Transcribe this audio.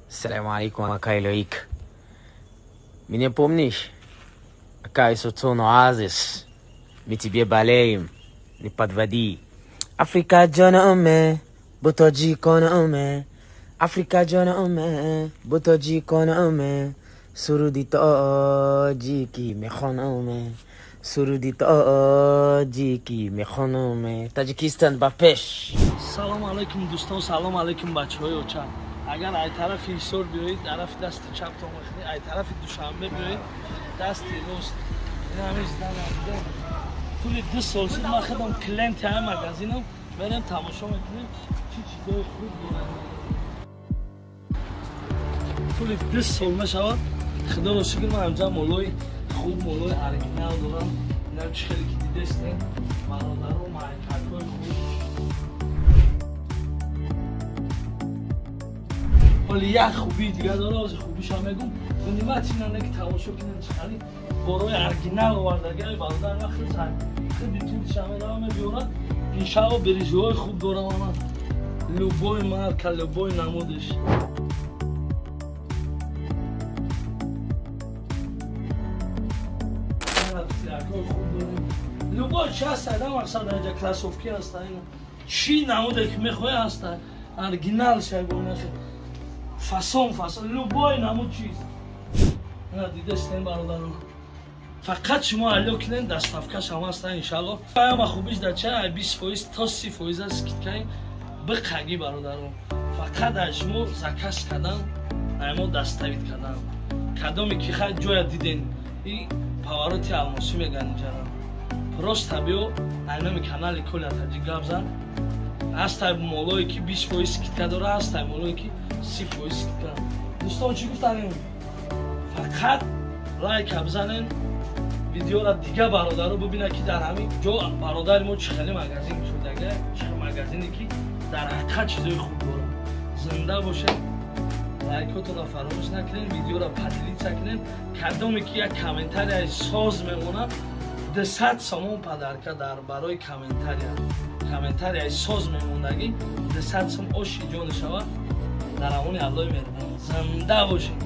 Салам алейкум, Акай Лоик. Меня помнишь? Акай Сотон Оазис. Мы тебе болеем. Не подводи. Африка Джона Уме, Ботоджи Кона Уме. Африка Джона Уме, Ботоджи Кона Уме. Суруди тоҷики мехонаме. Суруди тоҷики мехонаме. Таҷикистон ба пеш. Салом алейкум дӯстон, салом алейкум бачаҳои оча. Агар ай тарафи Ҳисор биёед, тарафи дасти чаптон мехӯред, ай тарафи Душанбе биёед, дасти рост. Ин ҳамин здания дида. Тӯли 2 сол шуд ман худам клиенти ҳамин магазинам. Мерем тамошо мекунем, чӣ чизои хуб дорад. Тӯли 2 сол мешавад. Худоро шукр ман ҳамҷа молои хуб, молои оригинал дорам. Инам чӣ хеле ки дидестем, бародаро майкакҳои хуб. Ҳоли як хубии дига дора, ҳозир хубишам мегум. Внимательно ки тамошо кунем чӣ хеле борои оригинал овардаги бародар ман худи тулшам меравам мебиёрад. Иншаалло бирижиҳои хуб дорам ама. Любой марка, любой намудиш. Любой чи ҳаста, да мақсад инҷа кроссовки ҳаста, чӣ намуде ки мехоҳӣ ҳаста, оригинал шайбонахе. Фасон, фасон, любой намуд чиз. Ина дидастем бародарон. Фақат шумо алё кунен, доставкаш ҳам ҳаста иншаалло. Ама хубиш дар ча 20% то 30% скидкаи биқаги бародарон. Фақат аз шумо заказ кардан, ай мо доставит кардан. Кадоме ки хай ҷоя диден, и повороти алмосӣ меган инҷара. Просто биё ай номи канали Коля Таҷик гап зан. Ҳастай молое ки 20% скидка дора, ҳастай молое ки 30% скидка. Дӯстон чӣ гуфтанем? Фақат лайка бизанен, видеора дига бародаро бибинад ки дар ҳамин ҷо бародари мо чӣ хеле магазин шудага, чӣ магазине ки дар ҳақиқат чизои хуб дорад. Зинда бошед, лайкотонро фаромӯш накунед, видеоро поделиться кунед. Кадоме ки як комментарияи соз мемонад, 200 сомон подарка дар барои комментария. Комментарияи соз мемондагӣ 200 сом оши ҷон шавад. Дар амони Аллоҳи меҳрубон. Зинда бошед.